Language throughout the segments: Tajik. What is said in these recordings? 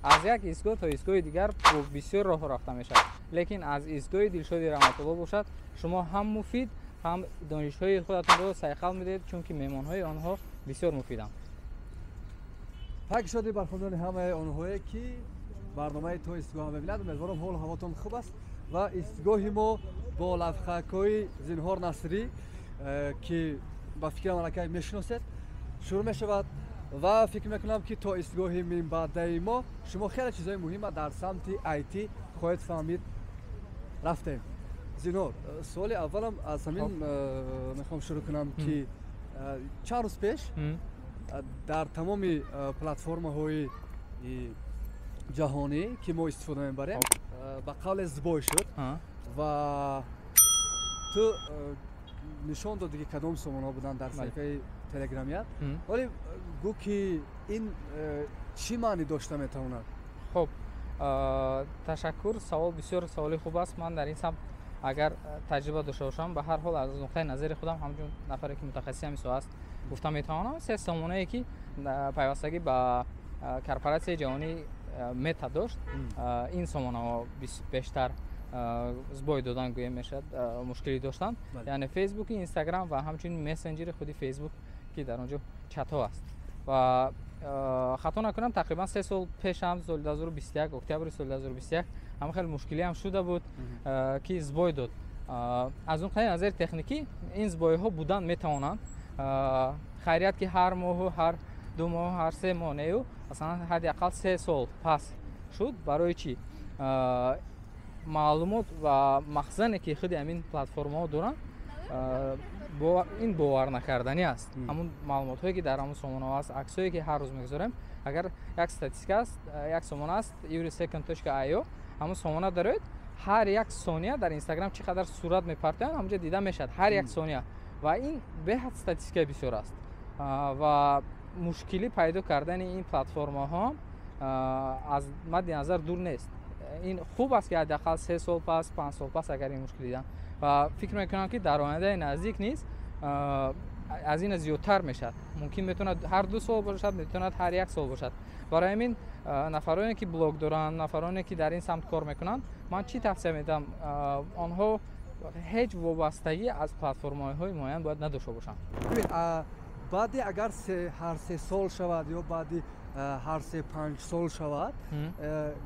Аз як истгоҳ то истгоҳи дигар бо бисёр роҳҳо рафта мешавад, лекин аз истгоҳи Дилшоди Раҳматулло бошад, шумо ҳам муфид, ҳам донишҳои худатонро сайқал медиҳед, чунки меҳмонҳои онҳо бисёр муфиданд. Пак шоди бархондани ҳамаи онҳое, ки барномаи «То истгоҳ» мебинад. Умедворам, ҳолу ҳавотон хуб аст ва истгоҳи мо бо лайфхакҳои Зинҳор Насрӣ, ки ба фикрам аллакай мешиносед, шурӯъ мешавад ва фикр мекунам, ки то истгоҳи минбаъдаи мо шумо хеле чизҳои муҳима дар самти IT хоҳед фаҳмид. Рафтем, Зинҳор. Суоли аввалам аз ҳамин мехоҳам шурӯъ кунам, ки чанд рӯз пеш дар тамоми платформаҳои ҷаҳонӣ, ки мо истифода мебарем, ба қавле сбой шуд ва ту нишон додӣ, ки кадом сомонаҳо буданд дар саҳифаи телеграмият. Вале гӯ, ки ин чӣ маънӣ дошта метавонад? Хуб, ташаккур. Савол бисёр саволи хуб аст. Ман дар ин самт агар таҷриба дошта бошам, ба ҳар ҳол аз нуқтаи назари худам, ҳамчун нафаре, ки мутахассиси ҳамин соҳа аст, гуфта метавонам: се сомонае, ки пайвастагӣ ба корпоратсияи ҷаҳонӣ Мета дошт, ин сомонаҳо бештар сбой додан, гӯем мешавад, мушкилӣ доштанд, яъне Фейсбуки, Инстаграм ва ҳамчунин мессенҷери худи Фейсбук, ки дар он ҷо чатҳо аст. Ва хато накунам, тақрибан 3 сол пеш ҳам, соли 2021, октябри соли 2021 ҳама хеле мушкилӣ ҳам шуда буд, ки сбой дод. Аз нуқтаи назари техникӣ ин сбойҳо будан метавонанд. Хайрият, ки ҳар моҳу ҳар 2 моҳ, ҳар 3 моҳ нею, масалан, ҳадди ақал 3 сол пас шуд. Барои чӣ? Маълумот ва махзане, ки худи ҳамин платформаҳо доранд, ин боварнакарданӣ аст. Ҳамун маълумотҳое, ки дар ҳамун сомонаҳо аст, аксҳое, ки ҳар рӯз мегузорем. Агар як статистика аст, як сомона аст, everysecond.io, ҳамун сомона дароед, ҳар як сония дар Инстаграм чӣ қадар сурат мепартоянд, ҳамунҷо дида мешавад, ҳар як сония. Ва ин беҳад статистикаи бисёр аст. Ва мушкилӣ пайдо кардани ин платформаҳо аз мадди назар дур нест. Ин хуб аст, ки ҳадди ақал 3 сол пас, 5 сол пас агар ин мушкил дидам. Ва фикр мекунам, ки дар ояндаи наздик низ аз ина зиёдтар мешавад. Мумкин метавонад ҳар 2 сол бошад, метавонад ҳар як сол бошад. Барои ҳамин нафароне, ки блог доранд, нафароне, ки дар ин самт кор мекунанд, ман чӣ тавсия медиҳам? Онҳо ҳеҷ вобастагӣ аз платформаҳои муайян бояд надошта бошанд. Баъди агар ҳар 3 сол шавад ё баъди ҳар 3-5 сол шавад,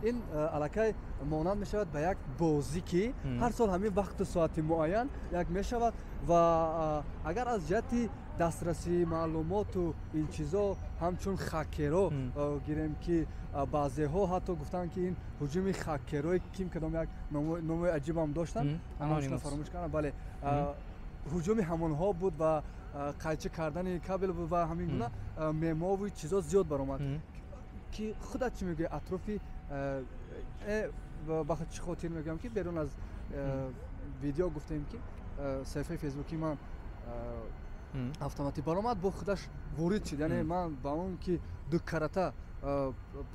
ин аллакай монанд мешавад ба як бозӣ, ки ҳар сол ҳамин вақту соати муайян як мешавад. Ва агар аз ҷиҳати дастрасии маълумоту ин чизо, ҳамчун хакеро гирем, ки баъзеҳо ҳатто гуфтанд, ки ин ҳуҷуми хакерое, ким кадом як номои аҷибам доштанд, фаромӯш кардам, бале, ҳуҷуми ҳамонҳо буд ва қайчи кардани кабел буд ва ҳамин гуна мемову чизо зиёд баромад. Ки худат чӣ мегӯӣ атрофи? Ба чӣ хотир мегӯям, ки берун аз видео гуфтем, ки саҳифаи фейсбуки ман автоматӣ баромад, бо худаш ворид шуд, яъне ман ба он ки ду карата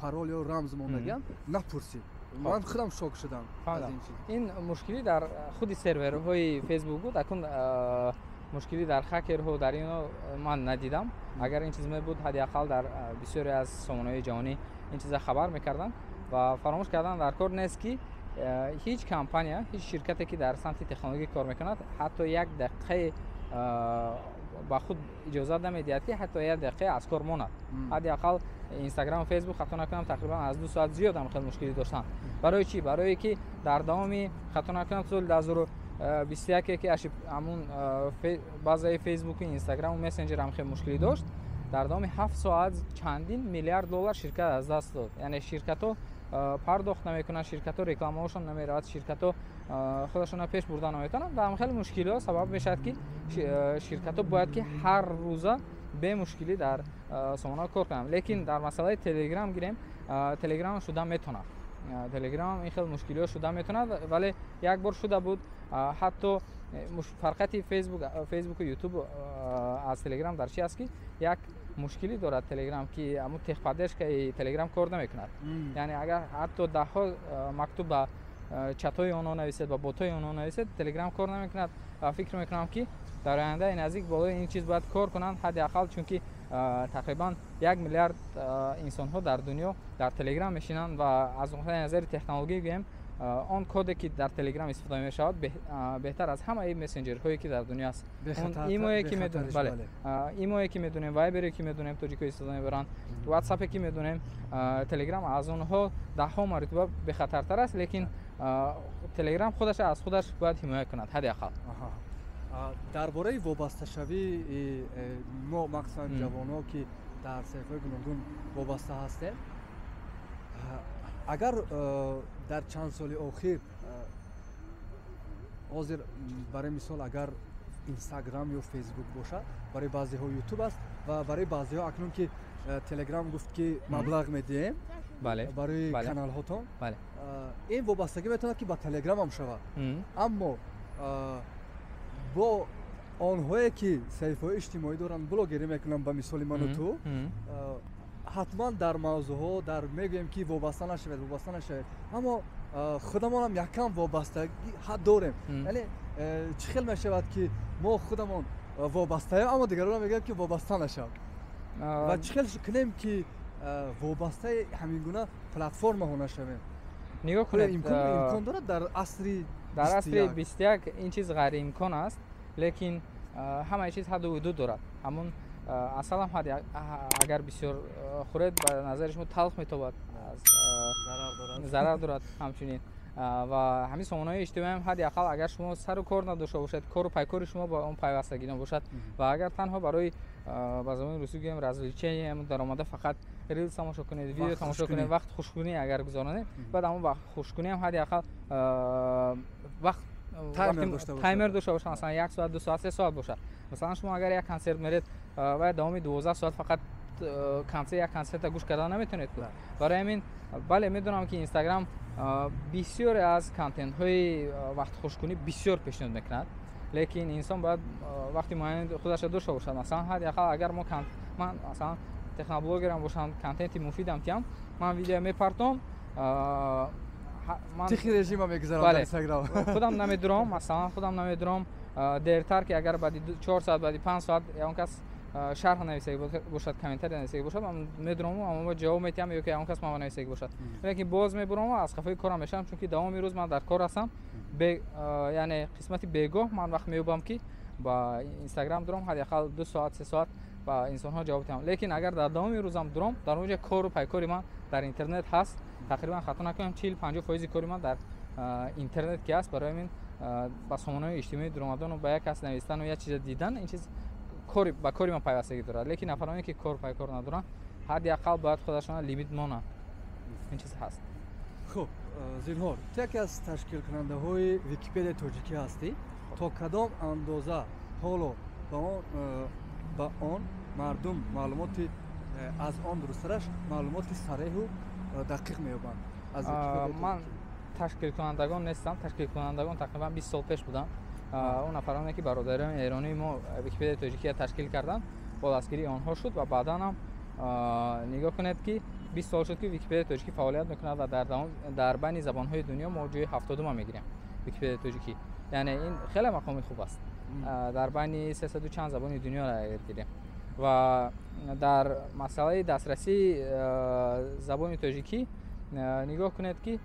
парол ё рамз мондагиам напурсид, ман худам шок шудам. Ин мушкилӣ дар худи серверҳои Фейсбук буд. Акун мушкилӣ дар хакерҳо, дар ино ман надидам. Агар ин чиз мебуд, ҳадди ақал дар бисёре аз сомонаҳои ҷаҳонӣ ин чиза хабар мекарданд. Ва фаромӯш кардан дар кор нест, ки ҳеҷ компания, ҳеҷ ширкате, ки дар самти технология кор мекунад, ҳатто як дақиқаи ба худ иҷозат намедиҳад, ки ҳатто як дақиқа аз кор монад. Ҳадди ақал Инстаграму Фейсбук, хато накунам, тақрибан аз 2 соат зиёд ҳам хеле мушкилӣ доштанд. Барои чӣ? Барое ки дар давоми, хато накунам, соли 2021, ки ҳамун базаи Фейсбуку, Инстаграму мессенҷер ҳам хеле мушкилӣ дошт, дар давоми 7 соат чандин миллиард доллар ширкат аз даст дод. Яъне ширкатҳо пардохт намекунанд, ширкатҳо рекламаҳошон намеравад, ширкатҳо худашонро пеш бурда наметавонанд. Ва хеле мушкилиҳо сабаб мешавад, ки ширкатҳо бояд ки ҳар рӯза бемушкилӣ дар сомонаҳо кор кунанд. Лекин дар масъалаи Телеграм гирем, Телеграм шуда метавонад, Телеграм ин хел мушкилиҳо шуда метавонад, вале як бор шуда буд. Ҳатто фарқияти Фейсбуку Ютуб аз Телеграм дар чи аст, ки як мушкилӣ дорад Телеграм, ки ҳамун техподдержкаи Телеграм кор намекунад. Яъне агар ҳатто даҳҳо мактуб ба чатҳои онҳо нависед, ба ботҳои онҳо нависед, Телеграм кор намекунад. Ва фикр мекунам, ки дар ояндаи наздик болои ин чиз бояд кор кунанд ҳадди ақал, чунки Тақрибан 1 миллиард инсонҳо дар дунё дар Телеграм мешинанд ва аз нуқтаи назари технология гӯем, он коде ки дар Телеграм истифода мешавад, беҳтар аз ҳамаи мессенҷерҳое ки дар дунё аст. Имое ки медонем, бале, имое ки медонем, вайбере ки медонем, тоҷико истифода мебаранд, ватсапе ки медонем, Телеграм аз онҳо даҳҳо маротиба бехатартар аст, лекин Телеграм худаш аз худаш бояд ҳимоя кунад ҳадди ақал. Дар бораи вобасташавии мо, махсусан ҷавонҳо, ки дар саҳифаҳои гуногун вобаста ҳастем, агар дар чанд соли охир, ҳозир барои мисол агар Инстаграм ё Фейсбук бошад, барои баъзеҳо Ютуб аст ва барои баъзеҳо акнун ки Телеграм гуфт ки маблағ медиҳем барои каналҳотон, ин вобастагӣ метавонад ки ба Телеграмам шавад. Аммо бо онҳое ки саҳифаҳои иҷтимоӣ доранд, блогерӣ мекунанд, ба мисоли ману ту, ҳатман дар мавзӯъҳо дар мегӯем ки вобаста нашавед, вобаста нашавед, аммо худамонам якам вобастагӣ ҳад дорем. Яъне чӣ хел мешавад ки мо худамон вобастаем, аммо дигаронро мегӯем ки вобаста нашавад, ва чӣ хел кунем ки вобастаи ҳамин гуна платформаҳо нашавем? Нигоҳ кунед, имкон дорад дар асри дар асри 21 ин чиз ғайриимкон аст, лекин ҳамаи чиз ҳадду ҳудуд дорад. Ҳамун асалам агар бисёр хӯред, ба назари шумо талх метобад, зарар дорад ҳамчунин. Ва ҳамин сомонаҳои иҷтимоиам ҳадди ақал агар шумо сару кор надошта бошед, кору пайкори шумо ба он пайвастагӣ набошад ва агар танҳо барои, ба забони русӣ гӯем, развлечение даромада фақат рилс тамошо кунед, видео тамошо кунед, вақт хушкунӣ агар гузаронед, баъд ҳамон вақт хушкуниам ҳадди ақал вақт таймер дошта бошад, масалан 1 соат, 2 соат, 3 соат бошад. Масалан шумо агар як консерт меред ва давоми 12 соат фақат як консерта гӯш кардан наметавонед. Барои ҳамин, бале, медонам ки Инстаграм бисёре аз контентҳои вақтхушкунӣ бисёр пешниҳод мекунад, лекин инсон бояд вақти муайяни худашро дошта бошад. Масалан ҳадди ақал агар ман масалан техноблогерам бошам, контенти муфидам тиям, ман видео мепартом, тихи режима мегузарам дар Инстаграм, худам намедурам, масалан худам намедурам, дертар ки агар баъди 4 соат, баъди 5 соат ягон кас шарҳ нависагӣ бошад, комментария нависагӣ бошад, ман медураму аммо ҷавоб метиҳам, ё ки ягон кас ман нависагӣ бошад, лекин боз мебураму аз хафаи корам мешавам, чунки давоми рӯз ман дар кор ҳастам. Яъне қисмати бегоҳ ман вақт меёбам ки ба Инстаграм дурам, ҳадди ақал 2 соат, 3 соат ба инсонҳо ҷавоб диҳам. Лекин агар дар давоми рӯзам дурам, дар он ҷо кору пайкори ман дар интернет ҳаст, тақрибан хато накунам 40-50% кори ман дар интернет ки аст. Барои ҳамин ба сомонаҳои иҷтимоӣ дуромадану ба як кас навистану як чиза дидан, ин чиз ба кори ман пайвастагӣ дорад. Лекин нафароне ки кор пайкор надоранд, ҳадди ақал бояд худашона лимит монанд. Ин чиз ҳаст. Хуб, Зинҳор, ту яке аз ташкилкунандаҳои Википедияи тоҷикӣ ҳастӣ. То кадом андоза ҳоло ба он мардум маълумоти аз он дурусттараш маълумоти сареҳу дақиқ меёбанд? Ман ташкилкунандагон нестам. Ташкилкунандагон тақрибан 20 сол пеш буданд. Он нафароне ки бародарони эронии мо Википедияи тоҷикия ташкил карданд, бо дастгирии онҳо шуд ва баъдан ҳам нигоҳ кунед ки 20 сол шуд ки Википедияи тоҷикӣ фаъолият мекунад ва дар байни забонҳои дунё мо ҷои 70-ма мегирем Википедияи тоҷикӣ. Яъне ин хеле мақоми хуб аст. Дар байни 300 чанд забони дунёро агар гирем. Ва дар масъалаи дастрасии забони тоҷикӣ нигоҳ кунед ки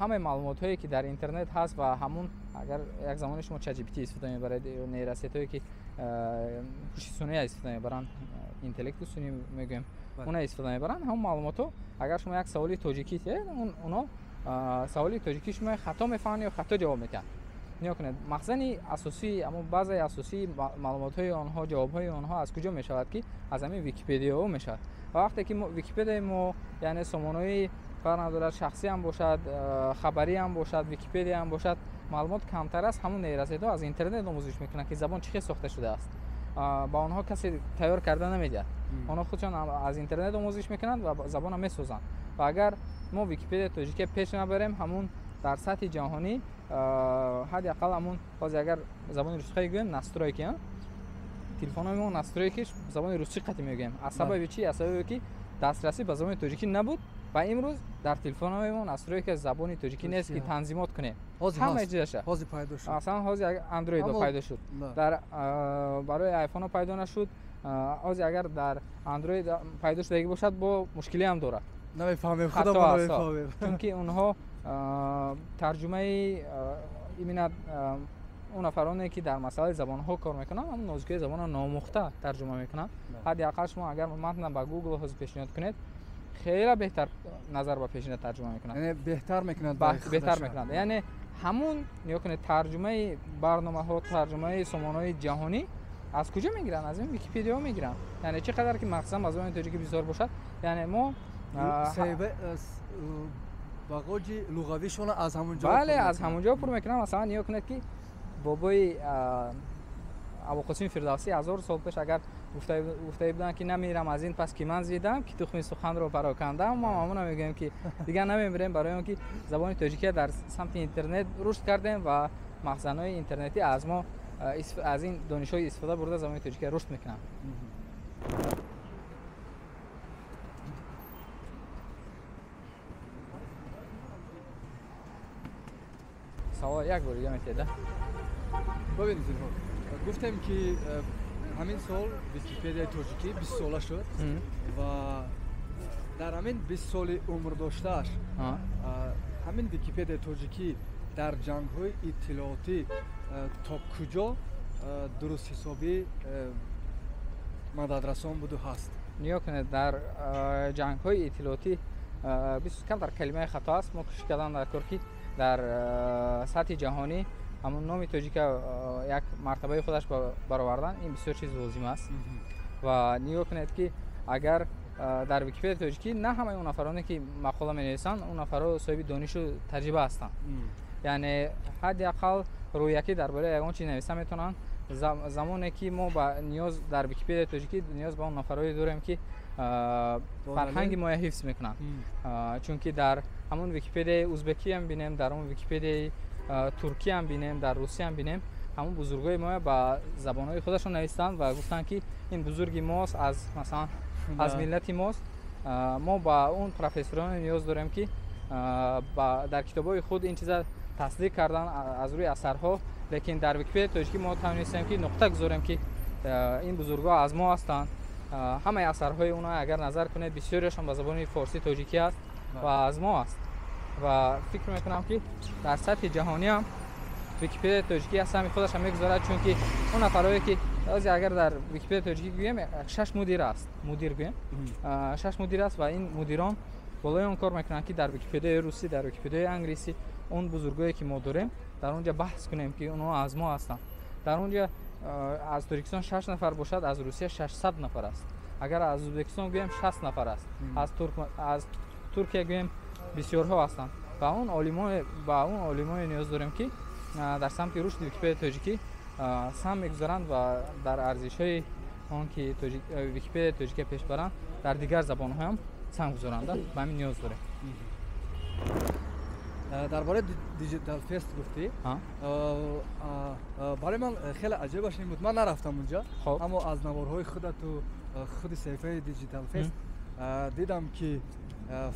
ҳамаи маълумотҳое ки дар интернет ҳаст ва ҳамун агар як замони шумо ChatGPT истифода мебаред ё нейросетҳое ки ҳуши сунъӣ истифода мебаранд, интеллекти сунъӣ мегӯем, она истифода мебаранд, ҳамон маълумотҳо агар шумо як саволи тоҷикӣ диҳед, оно саволи тоҷикӣ шумо хато мефаҳманд ё хато ҷавоб медиҳанд. Нигоҳ кунед, махзани асосӣ, ҳамон базаи асосии маълумотҳои онҳо, ҷавобҳои онҳо аз куҷо мешавад ки аз ҳамин Википедияҳо мешавад. Ва вақте ки Википедияи мо, яъне сомонаҳои фарқ надорад, шахсӣ ҳам бошад, хабарӣ ҳам бошад, Википедия ҳам бошад, маълумот камтар аст, ҳамон нейросетҳо аз интернет омӯзиш мекунанд ки забон чӣ хел сохта шудааст. Ба онҳо касе тайёр карда намедиҳад. Онҳо худшон аз интернет омӯзиш мекунанд ва забонро месозанд. Ва агар мо Википедияи тоҷикия пеш набарем, ҳамун дар сатҳи ҷаҳонӣ ҳадди ақал ҳамун ҳозир агар забони русӣ гӯем, настройки, телефонҳои мо настройкиш забони русӣ қатъи мегӯем. Аз сабаби чӣ? Аз сабаби ки дастрасӣ ба забони тоҷикӣ набуд ва имрӯз дар телефонҳои мо настройка забони тоҷикӣ нест ки танзимот кунем. Ҳамаи чизаша ҳозир пайдо шуд. Масалан ҳозир Андроидо пайдо шуд, дар барои айфонҳо пайдо нашуд, Ҳозир агар дар Android пайдо шудагӣ бошад, бо мушкилӣ ҳам дорад. Намефаҳмем, худамон намефаҳмем. Чунки онҳо тарҷумаи именно он нафароне ки дар масъалаи забонҳо кор мекунанд, ҳамон нозукии забонро номухта тарҷума мекунанд. Ҳадди ақал шумо агар матнро ба Google ҳозир пешниҳод кунед, хеле беҳтар назар ба пешина тарҷума мекунад. Яъне беҳтар мекунад, беҳтар мекунад. Яъне ҳамун нигоҳ кунед, тарҷумаи барномаҳо, тарҷумаи сомонаҳои ҷаҳонӣ аз куҷо мегиранд? Аз ин Википедиаҳо мегиранд. Яъне чӣ қадар ки махсусан ба забони тоҷикӣ бисёр бошад, яъне мо бағоҷи луғавишонро аз ҳамон ҷо, бале, аз ҳамон ҷо пур мекунанд. Масалан нигоҳ кунед ки бобои Абуқосим Фирдавсӣ 1000 сол пеш агар гуфта буданд ки намирам аз ин пас ки ман зидам, ки тухми суханро парокандам, мо ҳамонро мегӯем ки дигар намемирем, барои он ки забони тоҷикӣ дар самти интернет рушд кардем ва махзанҳои интернетӣ аз мо аз ин донишҳои истифода бурда забони тоҷикӣ рушд мекунанд. Савол як бор дига метиҳед. Бибинед, гуфтем ки ҳамин сол Википедияи тоҷикӣ 20 сола шуд ва дар ҳамин 20 соли умр доштааш ҳамин Википедияи тоҷикӣ дар ҷангҳои иттилоотӣ то куҷо дуруст ҳисобӣ мададрасон буду ҳаст? Нигоҳ кунед, дар ҷангҳои иттилоотӣ камтар калимаи хато аст. Мо кӯшиш кардан дар кор ки дар сатҳи ҷаҳонӣ ҳамон номи тоҷика як мартабаи худаш баровардан, ин бисёр чиз лозим аст. Ва нигоҳ кунед ки агар дар Википедияи тоҷикӣ на ҳамаи он нафароне ки мақола менависанд, он нафарҳо соҳиби донишу таҷриба ҳастанд. Яъне ҳадди ақал рӯякӣ дар бораи ягон чиз нависа метавонанд. Замоне ки мо ба ниёз дар Википедияи тоҷикӣ ниёз ба он нафарҳое дорем ки фарҳанги моя ҳифз мекунанд. Чунки дар ҳамон Википедияи узбекиам бинем, дар ҳамон Википедияи туркиам бинем, дар русиям бинем, ҳамон бузургои мо ба забонҳои худашон навистанд ва гуфтанд ки ин бузурги мост, аз масалан аз миллати мост. Мо ба он профессороне ниёз дорем ки дар китобҳои худ ин чиза тасдиқ кардан аз рӯи асарҳо, лекин дар Википедияи тоҷикӣ мо тавонистем ки нуқта гузорем ки ин бузургҳо аз мо ҳастанд. Ҳамаи асарҳои онҳо агар назар кунед, бисёриашон ба забони форсӣ тоҷикӣ аст ва аз мо аст. Ва фикр мекунам ки дар сатҳи ҷаҳонӣ ҳам Википедияи тоҷикӣ аз сами худашро мегузорад, чунки он нафарҳое ки ҳозир агар дар Википедияи тоҷикӣ гӯем, 6 мудир аст, мудир гӯем, 6 мудир аст ва ин мудирон болои он кор мекунанд ки дар Википедияи русӣ, дар Википедияи англисӣ он бузургое ки мо дорем дар он ҷо баҳс кунем ки онҳо аз мо ҳастанд. Дар он ҷо аз Тоҷикистон 6 нафар бошад, аз Русия 600 нафар аст. Агар аз Ӯзбекистон гӯем 60 нафар аст, аз Туркия гӯем бисёрҳо ҳастанд. Ба он олимое ниёз дорем ки дар самти рушди Википедияи тоҷикӣ саҳм мегузоранд ва дар арзишҳои он ки Википедияи тоҷикӣ пеш баранд, дар дигар забонҳо ҳам саҳм гузоранд. Ба ҳамин ниёз дорем. Дар бораи Digital Fest гуфтӣ, барои ман хеле аҷибаш ин буд, ман нарафтам унҷо, аммо аз наворҳои худату худи саҳифаи Digital Fest дидам ки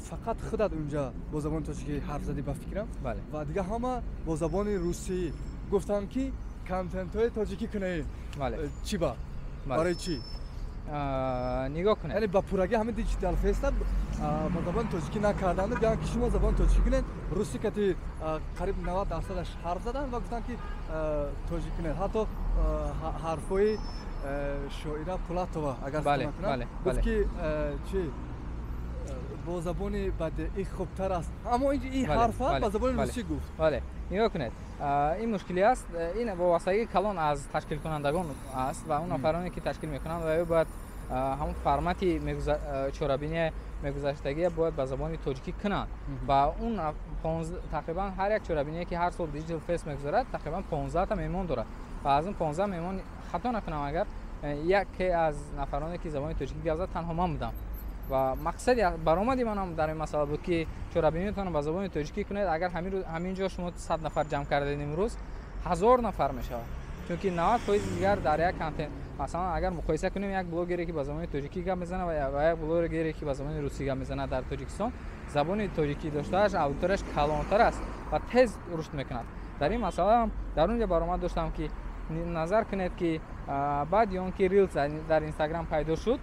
фақат худат унҷа бо забони тоҷикӣ ҳарф задӣ ба фикрам, ва дигар ҳама бо забони русӣ гуфтанд ки контентҳои тоҷикӣ кунед. Чӣ ба? Барои чӣ? Нигоҳ кунед, яъне ба пуррагӣ ҳамин Digital Fest ба забони тоҷикӣ накарданд, гӯянд ки шумо забони тоҷикӣ кунед, русӣ кати қариб 90% ҳарф заданд ва гуфтанд ки тоҷикӣ кунед. Ҳатто ҳарфҳои шоира Пулатова агар хато накунам гуфт ки чӣ бо забони бадеӣ хубтар аст, аммо ин ҳарфа ба забони русӣ гуфт. Бале, нигоҳ кунед, ин мушкилӣ аст. Ин вобастагии калон аз ташкилкунандагон аст ва он нафароне ки ташкил мекунанд ва ё бояд ҳамон формати чорабиния мегузаштагия бояд ба забони тоҷикӣ кунанд. Ва он тақрибан ҳар як чорабиние ки ҳар сол Digital Fest мегузарад, тақрибан 15 та меҳмон дорад ва аз он 15 меҳмон, хато накунам агар, яке аз нафароне ки забони тоҷикӣ гап зад танҳо ман будам. Ва мақсади баромади манам дар ин масъала буд ки чорабиниятонро ба забони тоҷикӣ кунед. Агар ҳамин ҷо шумо 100 нафар ҷамъ кардед, имрӯз 1000 нафар мешавад, чунки 90% дигар дар як контент. Масалан агар муқоиса кунем як блогере ки ба забони тоҷикӣ гап мезанад ва як блогере ки ба забони русӣ гап мезанад, дар Тоҷикистон забони тоҷикӣ доштааш аудиторияш калонтар аст ва тез рушд мекунад. Дар ин масъала дар он ҷо баромад доштам ки Назар кунед, ки баъди он ки Reels дар Инстаграм пайдо шуд,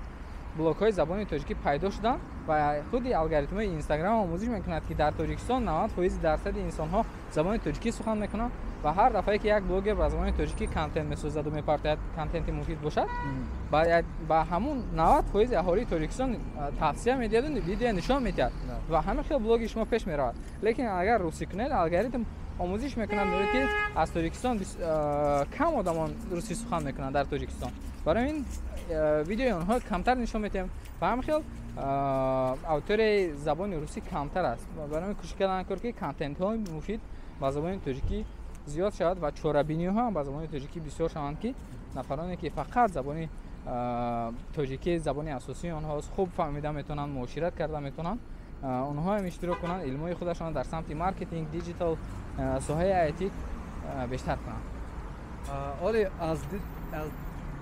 блогҳои забони тоҷикӣ пайдо шуданд ва худи алгоритмҳои Инстаграм омӯзиш мекунад, ки дар Тоҷикистон 90% дарсади инсонҳо забони тоҷикӣ сухан мекунанд ва ҳар дафъае ки як блогер ба забони тоҷикӣ контент месозаду мепартояд, контенти муфид бошад, ба ҳамун 90% аҳолии Тоҷикистон тавсия медиҳаду видео нишон медиҳад ва ҳамин хел блоги шумо пеш меравад. Лекин агар русӣ кунед, алгоритм омӯзиш мекунад, мегӯяд, ки аз Тоҷикистон кам одамон русӣ сухан мекунанд дар Тоҷикистон, барои ин видеои онҳо камтар нишон медиҳем ва ҳамин хел аудиторияи забони русӣ камтар аст. Барои ин кӯшиш кардан кор, ки контентҳои муфид ба забони тоҷикӣ зиёд шавад ва чорабиниҳо ҳам ба забони тоҷикӣ бисёр шаванд, ки нафароне, ки фақат забони тоҷикӣ забони асосии онҳост, хуб фаҳмида метавонанд, муошират карда метавонанд, онҳоам иштирок кунанд, илмҳои худашонро дар самти маркетинг, диджитал, соҳаи IT бештар кунанд. Оле аз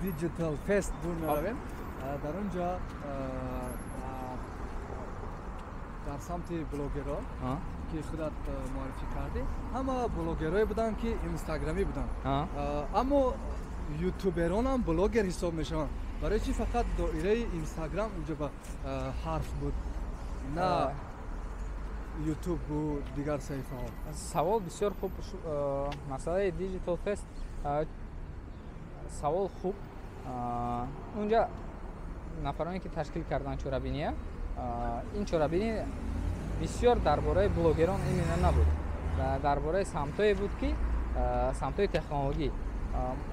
Digital Fest дур меравем. Дар он ҷо дар самти блогерҳо, ки худат муаррифӣ кардӣ, ҳама блогерҳое буданд, ки инстаграмӣ буданд, аммо ютуберонам блогер ҳисоб мешаванд. Барои чӣ фақат доираи Инстаграм унҷо ба ҳарф буд, на Ютубу дигар саҳифаҳо? Савол бисёр хуб. Масъалаи Digital Fest, савол хуб. Унҷа нафароне, ки ташкил карданд чорабиния, ин чорабинӣ бисёр дар бораи блогерон именно набуд, дар бораи самтҳое буд, ки самтҳои технологӣ.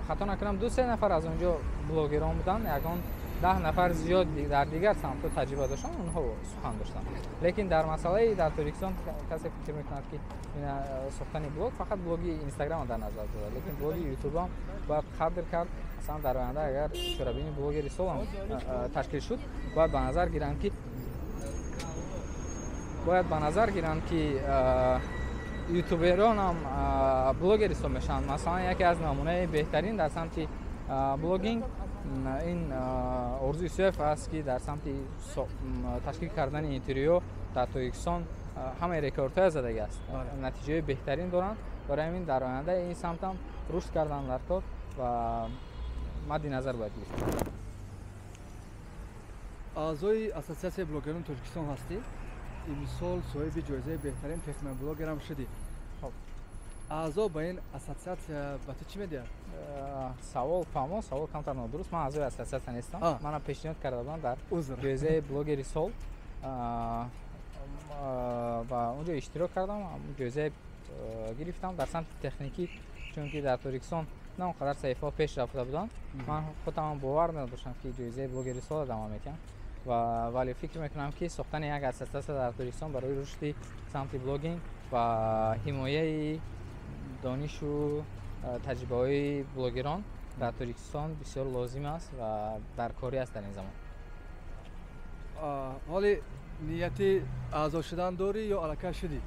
Хато накунам, ду се нафар аз он ҷо блогерон буданд, ягон 10 нафар зиёд дар дигар самтҳо таҷриба доштанд, онҳо сухан доштанд. Лекин дар масъалаи дар Тоҷикистон касе фикр мекунад, ки сохтани блог фақат блоги Инстаграма дар назар дорад, лекин блоги Ютубам бояд қадр кард. Масалан, дар оянда агар чорабини блогери солам ташкил шуд, бояд ба назар гиранд, ки ютуберонам блогер ҳисоб мешаванд. Масалан, яке аз намунаи беҳтарин дар самти блогинг ин Орзу Юсуф аст, ки дар самти ташкил кардани интервю дар Тоҷикистон ҳамаи рекордҳоя задагӣ аст, натиҷаҳои беҳтарин доранд. Барои ҳамин дар оянда ин самтам рушд кардан дар кор ва мадди назар бояд гирифт. Аъзои Ассотсиатсияи блогерони Тоҷикистон ҳастӣ, имсол соҳиби ҷоизаи беҳтарин техноблогерам шудӣ. Аъзо ба ин ассотсиатсия ба ту чӣ медиҳад? Савол фаҳмо, савол камтар нодуруст. Ман аъзои ассотсиатсия нестам. Мана пешниҳод карда будам дар ҷоизаи блогери сол ва онҷо иштирок кардам, ҷоизаи гирифтам дар самти техникӣ, чунки дар Тоҷикистон на он қадар саҳифаҳо пеш рафта буданд. Ман худам бовар надоштам, ки ҷоизаи блогери сола дама метиҳам, вале фикр мекунам, ки сохтани як ассотсиатсия дар Тоҷикистон барои рушди самти блогинг ва ҳимояи донишу таҷрибаҳои блогерон дар Тоҷикистон бисёр лозим аст ва даркорӣ аст дар ин замон. Ҳоли нияти аъзо шудан дорӣ ё аллакай шудӣ?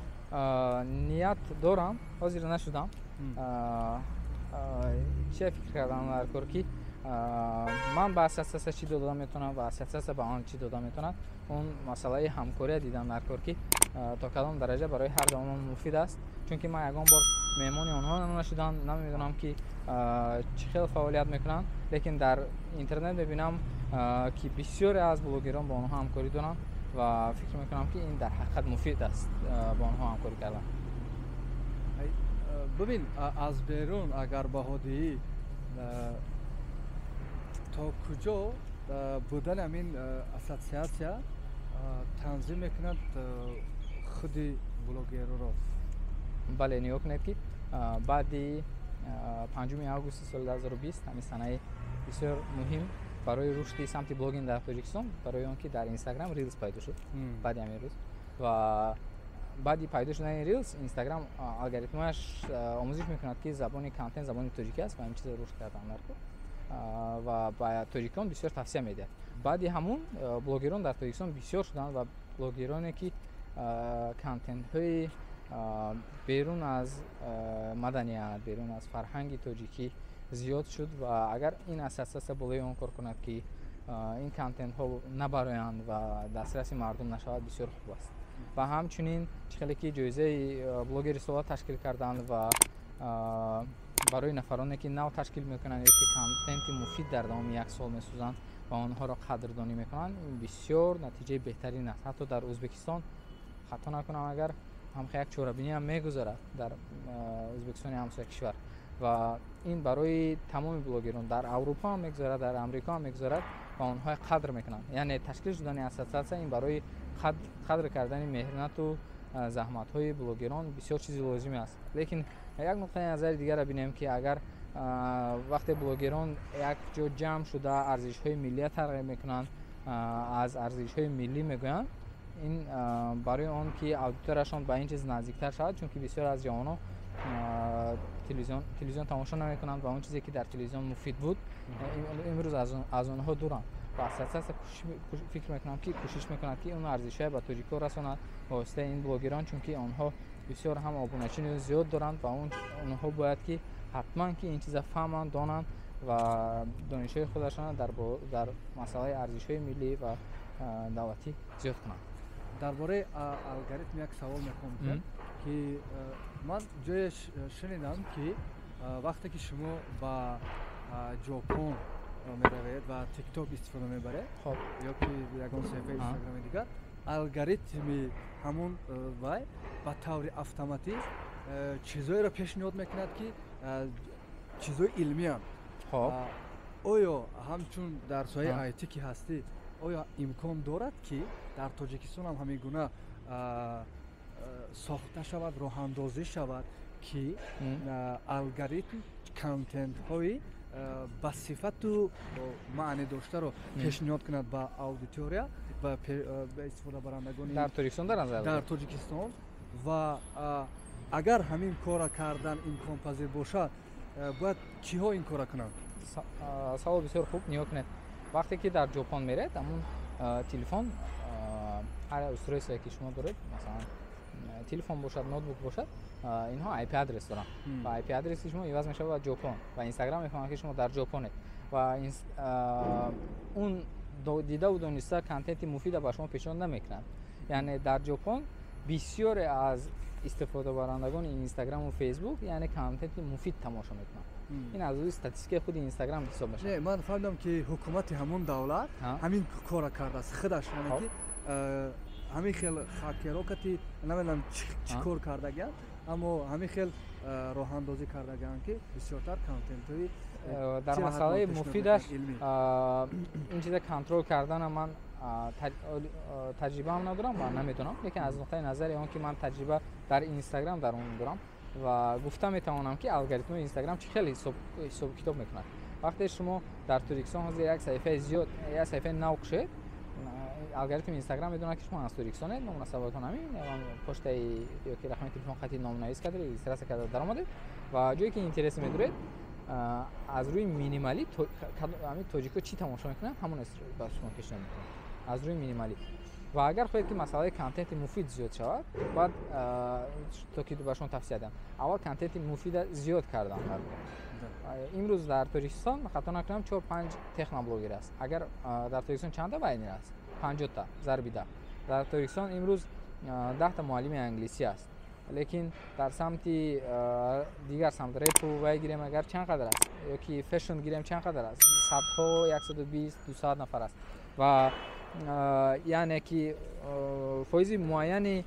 Ният дорам, ҳозир нашудам. Чия фикр кардам дар кор, ки ман ба ассотсиатсия чӣ дода метавонам ва ассотсиатсия ба он чӣ дода метавонад. Он масъалаи ҳамкория дидам дар кор, ки то кадом дараҷа барои ҳар дуамон муфид аст, чунки ман ягон бор меҳмони онҳо нашудам, намедонам, ки чӣ хел фаъолият мекунанд, лекин дар интернет мебинам, ки бисёре аз блогерон бо онҳо ҳамкорӣ доранд ва фикр мекунам, ки ин дар ҳақиқат муфид аст бо онҳо ҳамкорӣ кардан. Бибин, аз берун агар баҳодиҳӣ, то куҷо будани ҳамин ассотсиатсия танзим мекунад худи блогерро? Бале, нигоҳ кунед, ки баъди 5 августи соли 2020, ҳамин санаи бисёр муҳим барои рушди самти блогинг дар Тоҷикистон, барои он ки дар Инстаграм Рилс пайдо шуд баъди ҳамин рӯз ва баъди пайдо шудани Рилс Инстаграм алгоритмаш омӯзиш мекунад, ки забони контент забони тоҷикӣ аст ва ҳамин чизро рушд кардан дар кор ва ба тоҷикон бисёр тавсия медиҳад. Баъди ҳамун блогерон дар Тоҷикистон бисёр шуданд ва блогероне, ки контентҳои берун аз маданият, берун аз фарҳанги тоҷикӣ зиёд шуд ва агар ин ассотсиатсия болои он кор кунад, ки ин контентҳо набароянд ва дастраси мардум нашавад, бисёр хуб аст. Ва ҳамчунин чӣ хеле ки ҷоизаи блогери сола ташкил карданд ва Барои нафароне, ки нав ташкил мекунанд ё ки контенти муфид дар давоми як сол месозанд ва онҳоро қадрдонӣ мекунанд, ин бисёр натиҷаи беҳтарин аст. Ҳатто дар Ӯзбекистон, хато накунам агар, ҳамхел як чорабинӣ ҳам мегузарад дар Ӯзбекистони ҳамсоя кишвар ва ин барои тамоми блогерон дар Аврупо ҳам мегузарад, дар Амрико ҳам мегузарад ва онҳои қадр мекунанд. Яъне ташкил шудани ассотсиатсия ин барои қадр кардани меҳнату заҳматҳои блогерон бисёр чизи лозиме аст. Лекин як нуқтаи назари дигарро бинем, ки агар вақте блогерон як ҷо ҷамъ шуда арзишҳои миллия тарғиб мекунанд, аз арзишҳои миллӣ мегӯянд, ин барои он ки аудиторияшон ба ин чиз наздиктар шавад, чунки бисёр аз ҷавонон телевизион тамошо намекунанд ва он чизе, ки дар телевизион муфид буд, имрӯз аз онҳо дуранд. Ва ассотсиатсия фикр мекунам, ки кӯшиш мекунад, ки он арзишҳое ба тоҷикҳо расонад ба воситаи ин блогерон, чунки онҳо бисёр ҳам обуначини зиёд доранд ва онҳо бояд ки ҳатман ки ин чиза фаҳманд, донанд ва донишҳои худашонро дар масъалаи арзишҳои миллӣ ва давлатӣ зиёд кунанд. Дар бораи алгоритм як савол мехоҳам, ки ман ҷое шунидам, ки вақте ки шумо ба Ҷопон меравед ва ТикТок истифода мебаред ё ки ягон саҳифаи Инстаграми дигар, алгоритми ҳамун вай ба таври автоматӣ чизҳоеро пешниҳод мекунад, ки чизҳои илмианд. Оё ҳамчун дар соҳаи IT ки ҳастӣ, оё имкон дорад, ки дар Тоҷикистон ҳам ҳамин гуна сохта шавад, роҳандозӣ шавад, ки алгоритм контентҳои ба сифату маънӣ доштаро пешниҳод кунад ба аудитория ва ба истифодабарандагони? Дар Тоҷикистон дар назар? Дар Тоҷикистон. Ва агар ҳамин кора кардан имконпазир бошад, бояд киҳо ин кора кунанд? Савол бисёр хуб. Нигоҳ кунед, вақте ки дар Ҷопон меред, ҳамун телефон, ҳар устройствое, ки шумо доред, масалан, телефон бошад, ноутбук бошад, инҳо IP адрес доранд ва IP адреси шумо иваз мешавад ба Ҷопон ва Инстаграм мефаҳмад, ки шумо дар Ҷопонед ва он дидаву дониста контенти муфида ба шумо пешниҳод намекунад. Яъне дар Ҷопон бисёре аз истифодабарандагони Инстаграму Фейсбук, яъне, контенти муфид тамошо мекунанд. Ин аз рӯи статистикаи худи Инстаграм ҳисоб мешавад. Не, ман фаҳмидам, ки ҳукумати ҳамун давлат ҳамин кора кардааст худаш, яъне ки ҳамин хел хакеро кати намедонам чӣ кор кардагианд, аммо ҳамин хел роҳандозӣ кардагианд, ки бисёртар контентҳои Дар масъалаи муфидаш ин чиза контрол кардана ман таҷрибаам надорам ва намедонам, лекин аз нуқтаи назари он ки ман таҷриба дар Инстаграм дар он дорам ва гуфта метавонам, ки алгоритмҳои Инстаграм чӣ хел ҳисобу китоб мекунад. Вақте шумо дар Тоҷикистон ҳозир як саҳифаи зиёд, як саҳифаи нав кушед, алгоритми Инстаграм медонад, ки шумо аз Тоҷикистонед, номунасабатон ҳамин, почтаи ёки рақами телефон хати номнавис карда, регистрация карда даромадед ва ҷое ки интерес медоред, аз рӯи минималӣ ҳамин тоҷикҳо чӣ тамошо мекунанд, ҳамон ба шумо пешниҳод мекунад аз рӯи минималӣ. Ва агар хоҳед, ки масъалаи контенти муфид зиёд шавад, бояд то ки ба шумо тавсия диҳам, аввал контенти муфида зиёд кардан. Имрӯз дар Тоҷикистон, хато накунам, чор панҷ техноблогер аст. Агар дар Тоҷикистон чанда вайнер аст? 50-та зарби 10. Дар Тоҷикистон имрӯз 10-та муаллими англисӣ аст, лекин дар самти дигар самт, репу вай гирем агар, чанд қадар аст? Ё ки фэшн гирем, чанд қадар аст? Садҳо, 120, 200 нафар аст. Ва яъне ки фоизи муайяни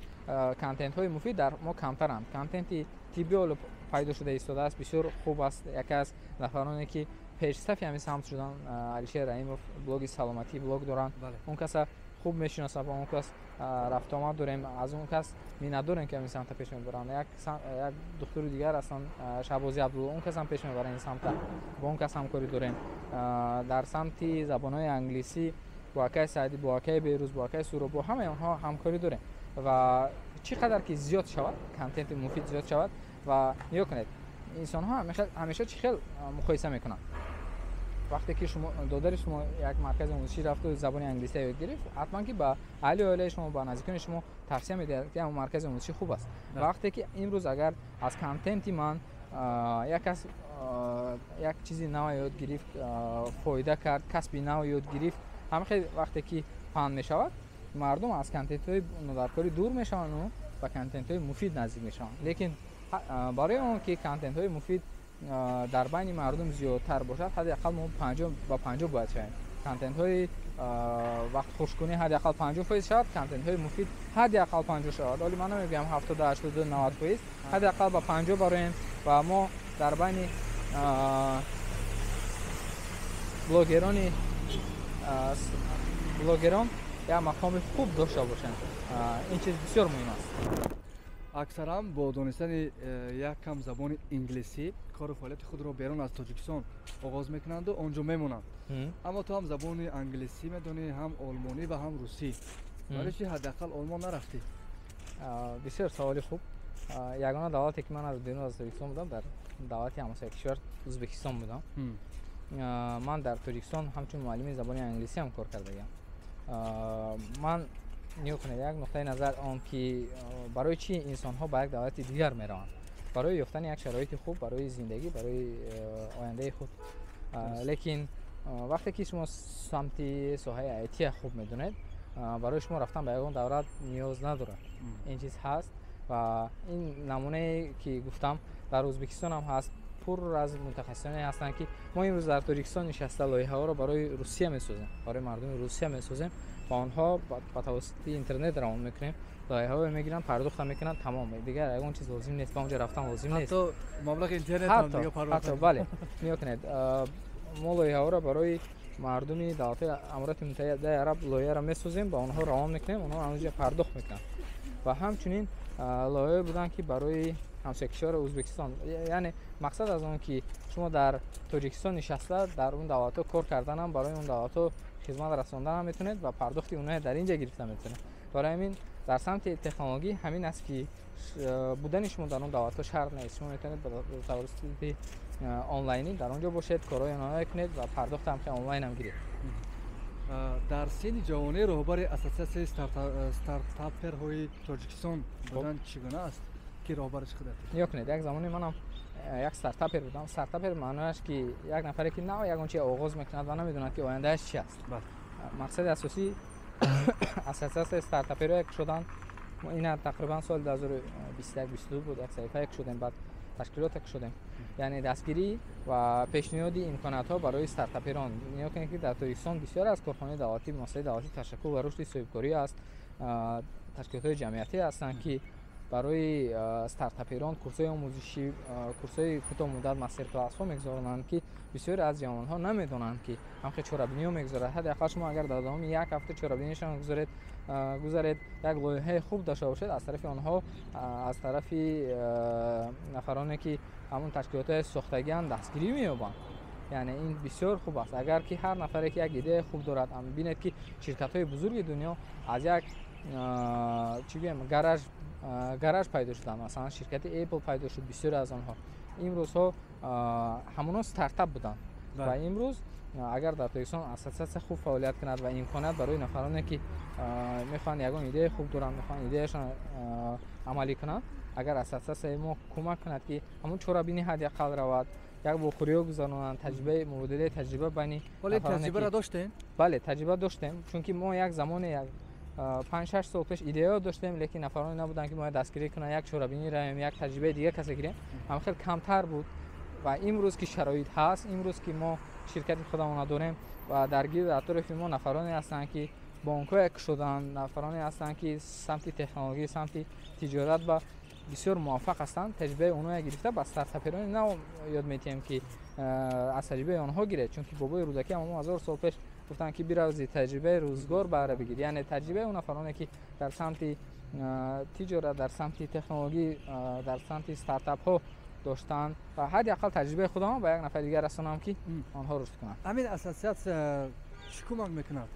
контентҳои муфид дар мо камтаранд. Контенти тиббӣ ҳоло пайдо шуда истодааст, бисёр хуб аст. Яке аз нафароне, ки пешсафи ҳамин самт шудан, Алишер Раимов, блоги «Саломатӣ» блог доранд. Он каса хуб мешиносам, бо он кас рафтуомад дорем, аз он кас миннатдорем, ки ҳамин самта пеш мебаранд. Як духтури дигар ҳастанд, Шаҳбози Абдулло, он кас ҳам пеш мебаранд ин самта, бо он кас ҳамкорӣ дорем. Дар самти забонҳои англисӣ бо акаи Саъдӣ, бо акаи Берӯз, бо акаи Суро, бо ҳамаи онҳо ҳамкорӣ дорем. Ва чӣ қадар ки зиёд шавад контенти муфид, зиёд шавад. Ва нигоҳ кунед, инсонҳо ҳамеша чӣ хел муқоиса мекунанд. Вақте ки шумо додари шумо як маркази омӯзишӣ рафту забони англисия ёд гирифт, ҳатман ки ба аҳли оилаи шумо, ба наздикони шумо тавсия медиҳад, ки ҳамон маркази омӯзишӣ хуб аст. Вақте ки имрӯз агар аз контенти ман як кас як чизи нав ёд гирифт, фоида кард, касби нав ёд гирифт, ҳамин хел вақте ки паҳн мешавад, мардум аз контентҳои нодаркорӣ дур мешаванду ба контентҳои муфид наздик мешаванд. Лекин барои он ки контентҳои муфид дар байни мардум зиёдтар бошад, ҳадди ақал мо 50-50 бояд шавем. Контентҳои вақтхушкунӣ ҳадди ақал 50% шавад, контентҳои муфид ҳадди ақал 50 шавад. Ҳоло ман намегӯям 70, 80, 90%, ҳадди ақал ба 50 бароем ва мо дар байни блогерон як мақоми хуб дошта бошем. Ин чиз бисёр муҳим аст. Аксаран бо донистани як кам забони инглисӣ кору фаъолияти худро берун аз Тоҷикистон оғоз мекунанду онҷо мемонанд. Аммо ту ҳам забони англисӣ медонӣ, ҳам олмонӣ ва ҳам русӣ. Барои чӣ ҳадди ақал олмон нарафтӣ? Бисёр саволи хуб. Ягона давлате ки ман аз берун аз Тоҷикистон будам, дар давлати ҳамсоя кишвар Ӯзбекистон будам. Ман дар Тоҷикистон ҳамчун муаллими забони англисӣ ҳам кор кардагиам. Ман нигоҳ кунед, як нуқтаи назар он ки барои чӣ инсонҳо ба як давлати дигар мераванд? Барои ёфтани як шароити хуб барои зиндагӣ, барои ояндаи худ. Лекин вақте ки шумо самти соҳаи IT хуб медонед, барои шумо рафтан ба ягон давлат ниёз надорад. Ин чиз ҳаст ва ин намунае ки гуфтам дар Ӯзбекистон ҳам ҳаст. Пур аз мутахассисоне ҳастанд ки мо имрӯз дар Тоҷикистон нишаста лоиҳаҳоро барои Русия месозем, барои мардуми Русия месозем ва онҳо ба тавассути интернет равон мекунем, лоиҳаҳоро мегиранд, пардохта мекунанд, тамом. Дигар ягон чиз лозим нест, ба онҷо рафтан лозим нест. Ҳатто маблағи интернет ҳам дигар пардохт. Ҳатто бале. Нигоҳ кунед, мо лоиҳаҳоро барои мардуми давлатҳои Аморати Муттаҳидаи Араб лоиҳаро месозем, ба онҳо равон мекунем, онҳо онҷо пардохт мекунанд. Ва ҳамчунин лоиҳаҳое буданд ки барои ҳамсоя кишвари Ӯзбекистон, яъне мақсад аз он ки шумо дар Тоҷикистон нишаста дар он давлатҳо кор карданам, барои он давлатҳо хизмат расонданам метавонед ва пардохти онҳо дар инҷа гирифта метавонед. Барои ҳамин дар самти технологӣ ҳамин аст ки будани шумо дар он давлатҳо шарт нест. Шумо метавонед ба тавассути онлайнӣ дар он ҷо бошед, корҳои онҳо кунед ва пардохт ҳам онлайн ҳам гиред. Дар синни ҷавонӣ роҳбари ассотсиатсияи стартаперҳои Тоҷикистон будан чӣ гуна аст ки роҳбариш худат? Нигоҳ кунед, як замоне манам як стартапер будам. Стартапер маънояш ки як нафаре ки нав ягон чиз оғоз мекунад ва намедонад ки ояндааш чи аст. Мақсади асосии ассотсиатсияи стартаперҳо як шудан, ина тақрибан соли 2021-22 буд, як саҳифа як шудем, баъд ташкилот як шудем. Яъне дастгирӣ ва пешниҳоди имкониятҳо барои стартаперон. Нигоҳ кунед ки дар Тоҷикистон бисёр аз корхонаи давлатӣ, муассисаи давлатӣ ташаккул ва рушди соҳибкорӣ аст, ташкилотҳои ҷамъиятӣ ҳастанд ки барои стартаперон курсҳои омӯзишӣ, курсҳои кӯтоҳмуддат, мастер-классҳо мегузаронанд ки бисёре аз ҷавонҳо намедонанд ки ҳамхел чорабиниҳо мегузарад. Ҳадди ақал шумо агар дар давоми як ҳафта чорабинишон гузаред, як лоиҳаи хуб дошта бошед, аз тарафи онҳо, аз тарафи нафароне ки ҳамон ташкилотҳои сохтагианд дастгирӣ меёбанд. Яъне ин бисёр хуб аст. Агар ки ҳар нафаре ки як идеяи хуб дорад, бинед ки ширкатҳои бузурги дунё аз як чӣ гӯем гараж пайдо шуданд. Масалан ширкати Apple пайдо шуд, бисёре аз онҳо имрӯзҳо ҳамонҳо стартап буданд ва имрӯз агар дар Тоҷикистон ассотсиатсия хуб фаъолият кунад ва имконият барои нафароне ки мехоҳанд ягон идеяи хуб доранд, мехоҳанд идеяшон амалӣ кунанд, агар ассотсиатсияи мо кӯмак кунад ки ҳамон чорабинӣ ҳадди ақал равад, як вохӯриҳо гузаронанд, таҷрибаи мубодилаи таҷриба байни ҳоло таҷрибаро доштем? Бале, таҷриба доштем, чунки мо як замоне як 5-6 сол пеш идеяҳо доштем, лекин нафароне набуданд ки мо дастгирӣ кунанд, як чорабинӣ равем, як таҷрибаи дигар касе гирем. Ҳам хеле камтар буд ва имрӯз ки шароит ҳаст, имрӯз ки мо ширкати худамонро дорем ва дар гирду атрофи мо нафароне ҳастанд ки бонкҳое кушоданд, нафароне ҳастанд ки самти технология, самти тиҷорат ба бисёр муваффақ ҳастанд. Таҷрибаи онҳое гирифта ба стартаперони нав ёд метиҳем ки аз таҷрибаи онҳо гиред, чунки бобои Рӯдакӣ ҳам 1000 сол пеш гуфтанд ки бирав зи таҷрибаи рӯзгор баҳра бигир. Яъне таҷрибаи он нафароне ки дар самти тиҷорат, дар самти технология, дар самти стартапҳо доштанд ва ҳадди ақал таҷрибаи худам ба як нафари дигар расонам ки онҳо рушд кунанд. Ҳамин ассотсиатсия чӣ кӯмак мекунад?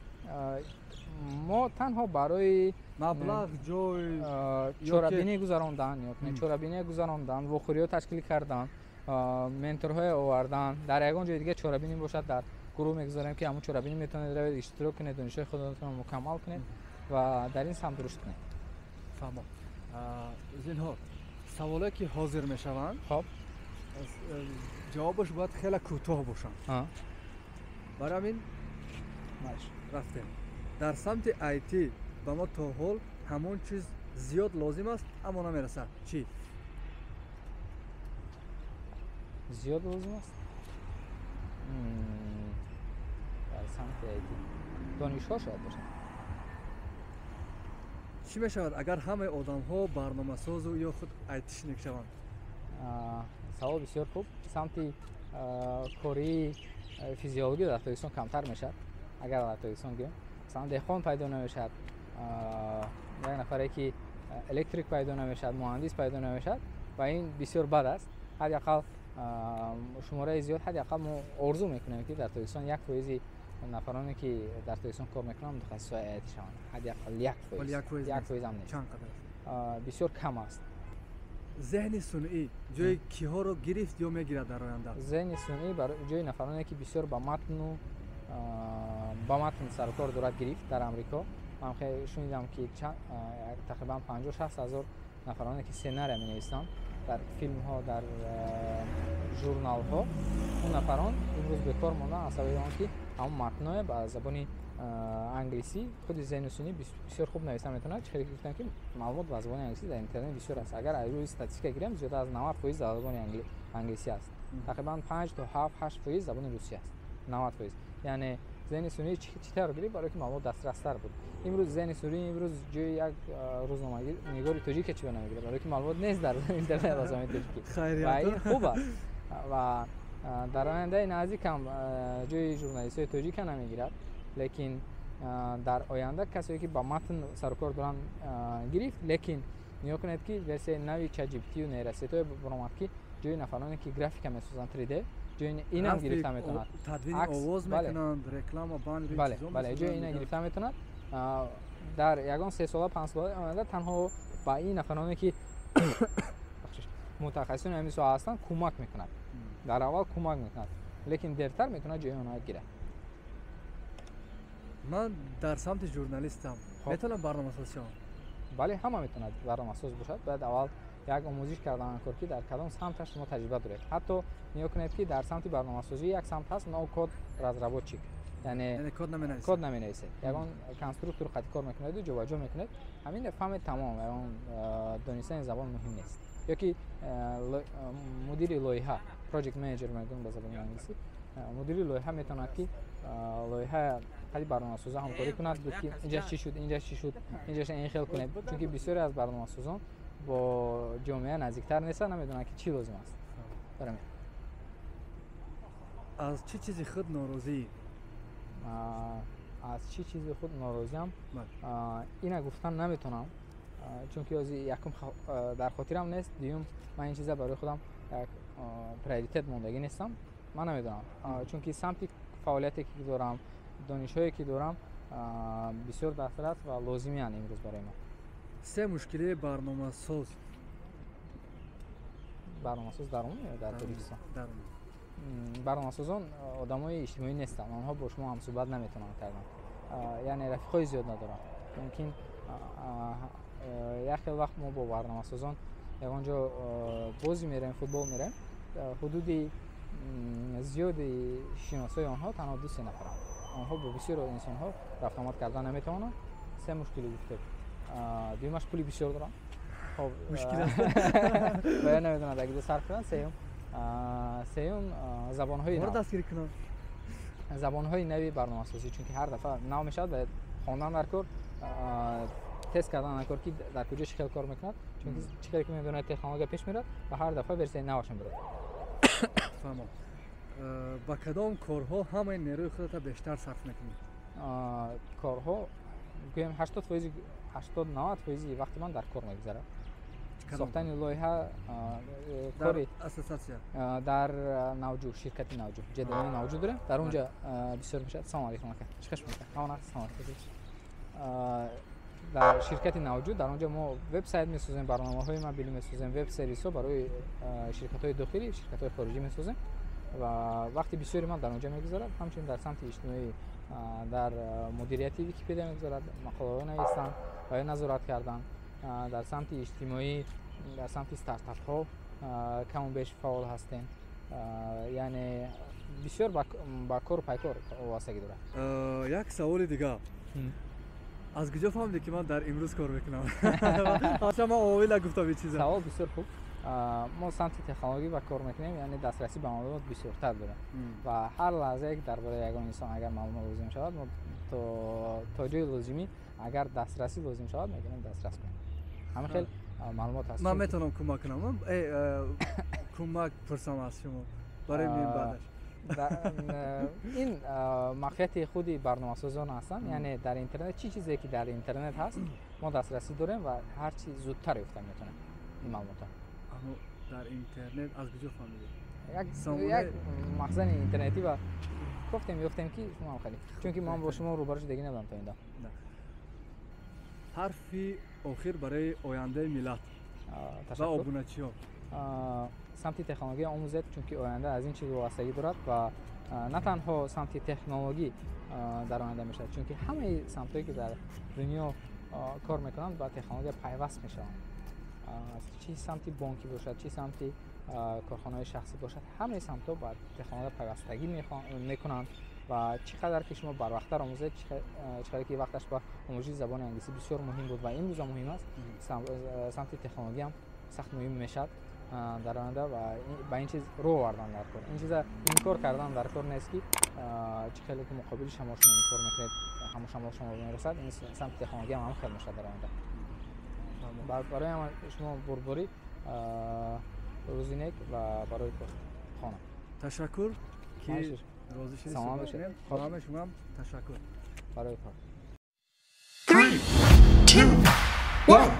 Мо танҳо барои маблағ, ҷой, чорабинӣ гузарондан, чорабинӣ гузарондан, вохӯриҳо ташкил кардан, менторҳое овардан. Дар ягон ҷои дигар чорабинӣ бошад, дар гурӯҳ мегузорем ки ҳамон чорабинӣ метавонед равед, иштирок кунед, донишҳои худатонро мукаммал кунед ва дар ин самт рушд кунед. Фаҳмам. Зинҳор, саволе ки ҳозир мешаванд, хоб, ҷавобаш бояд хеле кӯтоҳ бошанд. Барои ҳамин рафтем. Дар самти IT ба мо то ҳол ҳамон чиз зиёд лозим аст, аммо намерасад. Чӣ? Зиёд лозим аст дар самти IT донишҳо шояд бошад. Чӣ мешавад, агар ҳамаи одамҳо барномасозу ё худ айтишник шаванд? Савол бисёр хуб. Самти кории физиологӣ дар Тоҷикистон камтар мешавад. Агар дар Тоҷикистон гӯем, масалан, деҳқон пайдо намешавад, як нафаре ки электрик пайдо намешавад, муҳандис пайдо намешавад ва ин бисёр бад аст. Ҳадди ақал шумораи зиёд, ҳадди ақал мо орзу мекунем, ки дар Тоҷикистон 1% нафароне, ки дар Тоҷикистон кор мекунанд, мутахассисҳои IT шаванд. Ҳадди ақал 1%. 1% ҳам нест, бисёр кам аст. Зеҳни сунъӣ ҷои киҳоро гирифт ё мегирад дар оянда? Зеҳни сунъӣ ҷои нафароне, ки бисёр ба матн сарукор дорад, гирифт. Дар Амрико ман шунидам, ки тақрибан 50-60 ҳазор нафароне, ки сценария менависанд дар филмҳо, дар журналҳо, он нафарон имрӯз бекор монданд аз сабаби он ки ҳамон матное ба забони англисӣ худи зеҳни сунъӣ бисёр хуб нависта метавонад. Чӣ хеле гуфтам, ки маълумот ба забони англисӣ дар интернет бисёр аст. Агар аз рӯи статистика гирем, зиёда аз 90% дар забони англисӣ аст, тақрибан 5 то 7-8% забони русӣ аст. 90%, яъне зеҳни сунъӣ чӣ тавр гирифт? Барое ки маълумот дастрастар буд. Имрӯз зеҳни сунъӣ имрӯз ҷои як рӯзноманигори тоҷика чӣ намегирад? Барое ки маълумот нест дар интернет ба забони тоҷикӣ ва ин хуб аст. Ва дар ояндаи наздикам ҷои журналистҳои тоҷика намегирад, лекин дар оянда касое, ки ба матн сарукор доранд, гирифт. Лекин нигоҳ кунед, ки версияи нави ChatGPT-ю нейросетҳое баромад, ки ҷои нафароне, ки графика месозанд, 3D, ҷои инам гирифта метавонад. Тадвини овоз мекунанд, реклама. Бале, ҷои ина гирифта метавонад. Дар ягон 3 сола, 5 сола оянда танҳо ба ин нафароне, ки мутахассисони ҳамин соҳа ҳастанд, кӯмак мекунад. Дар аввал кӯмак мекунад, лекин дертар метавонад ҷои онҳо гирад. Ман дар самти журналистам, метавонам барномасоз шавам? Бале, ҳама метавонад барномасоз бошад. Бояд аввал як омӯзиш кардан кор, ки дар кадом самташ шумо таҷриба доред. Ҳатто нигоҳ кунед, ки дар самти барномасозӣ як самт ҳаст, no code разработчик, яъне код наменависед, ягон конструктор қати кор мекунеду ҷобаҷо мекунед. Ҳамин фаҳмед, тамом. Ягон донистани забон муҳим нест. Ё ки мудири лоиҳа, project manager мегӯем ба забони англисӣ. Мудири лоиҳа метавонад, ки лоиҳа қади барномасоза ҳамкорӣ кунад, гуфт, ки инҷа чӣ шуд, инҷа чӣ шуд, инҷаша ин хел кунед, чунки бисёре аз барномасозон бо ҷомеа наздиктар нестанд, намедонанд, ки чӣ лозим аст. Аз чӣ чизи худ норозиӣ? Аз чӣ чизи худ норозиам? Ина гуфтан наметавонам, чунки ҳозир якум дар хотирам нест, дуюм ман ин чиза барои худам як приоритет мондагӣ нестам. Ман намедонам, чунки самти фаъолияте, ки дорам, донишҳое, ки дорам, бисёр дастрас ва лозимиянд имрӯз барои ман. Се мушкилии барномасоз? Барномасоз дар умум ё дар Тоҷикистон? Барномасозон одамои иҷтимоӣ нестанд. Онҳо бо шумо ҳамсӯҳбат наметавонанд кардан, яъне рафиқҳои зиёд надоранд. Мумкин як хел вақт мо бо барномасозон ягон ҷо бозӣ меравем, футбол меравем, ҳудуди зиёди шиносои онҳо танҳо ду се нафаранд. Онҳо бо бисёр инсонҳо рафтомад кардан наметавонанд. Се мушкилӣ гуфтед. Дуюмаш, пули бисёр доранд, хоб ва ё наметавонанд дар сарф кунанд. Сеюм, забонҳои дастгирӣ кунанд. Забонҳои нави барномасозӣ, чунки ҳар дафъа нав мешавад, бояд хондан дар кор, тест кардан дар кор, ки дар куҷо чӣ хел кор мекунад, чунки чӣ хеле ки медонад, технология пеш мерад ва ҳар дафъа версияи наваш мебарад. Фаҳмом. Ба кадом корҳо ҳамаи нерӯи худата бештар сарф мекунӣ? Корҳо гӯем, 80%, 80-90% вақти ман дар кор мегузарад, сохтани лоиҳа, кори ассотсиатсия. Дар Навҷӯ, ширкати Навҷӯ, ҷадвали Навҷӯ дорем, дар он ҷо бисёр мешавад. Салому алейкум, ака, чӣ хеш мека? Салом. Дар ширкати Навҷӯ, дар он ҷо мо вебсайт месозем, барномаҳои мобилӣ месозем, веб сервисҳо барои ширкатҳои дохилӣ, ширкатҳои хориҷӣ месозем ва вақти бисёри ман дар он ҷо мегузарад. Ҳамчунин дар самти иҷтимоӣ, дар мудирияти Википедия мегузарад, мақолаҳо навистан ва ё назорат кардан. Дар самти иҷтимоӣ, дар самти стартапҳо каму беш фаъол ҳастем, яъне бисёр ба кору пайкор вобастагӣ дорад. Як саволи дигар: аз куҷо фаҳмидӣ, ки ман дар имрӯз кор мекунам? Ҳарчанд ман овила гуфтам ин чиза. Савол бисёр хуб. Мо самти технологӣ ба кор мекунем, яъне дастрасӣ ба маълумот бисёртар дорем ва ҳар лаҳзае ки дар бораи ягон инсон агар маълумот лозим шавад, мо то ҷои лозимӣ, агар дастрасӣ лозим шавад, метавонем дастрас кунем. Ҳамин хел маълумот ҳаст. Ман метавонам кӯмак кунам, кӯмак пурсам аз шумо барои минбаъдаш? Ин махфияти худи барномасозон ҳастанд, яъне дар интернет чӣ чизе ки дар интернет ҳаст, мо дастрасӣ дорем ва ҳарчи зудтар ёфта метавонем ин маълумотро. Аммо дар интернет аз куҷо фаҳмидед? Як махзани интернетӣ ва гуфтем, ёфтем, ки шумо ҳам хеле, чунки ман бо шумо рӯбарӯ шудагӣ набудам то ин дам. Ҳарфи охир барои ояндаи миллат ва обуначиҳо. Самти технология омӯзед, чунки оянда аз ин чиз вобастагӣ дорад ва на танҳо самти технологӣ дар оянда мешавад, чунки ҳамаи самтҳое ки дар дунё кор мекунанд, ба технология пайваст мешаванд. Чӣ самти бонкӣ бошад, чӣ самти корхонаҳои шахсӣ бошад, ҳамаи самтҳо ба технология пайвастагӣ мекунанд ва чӣ қадар ки шумо барвақттар омӯзед, чӣ қадар ки вақташ ба омӯзиши забони англисӣ бисёр муҳим буд ва имрӯзам муҳим аст, самти технологиям сахт муҳим мешавад дар оянда ва ба ин чиз рӯ овардан дар кор, ин чиза инкор кардан дар кор нест, ки чӣ хеле ки муқобили шамол шумо инкор мекунед, ҳамон шамол шумо мерасад, ин самти технологиям ҳам хел мешавад дар оянда. Барои ҳама шумо бурдборӣ, рӯзи нек ва барои хона. Ташаккур, ки розӣ шудед. Саломат бошед. Ҳамаи шумоам ташаккур. Барои кор. Three, two, one.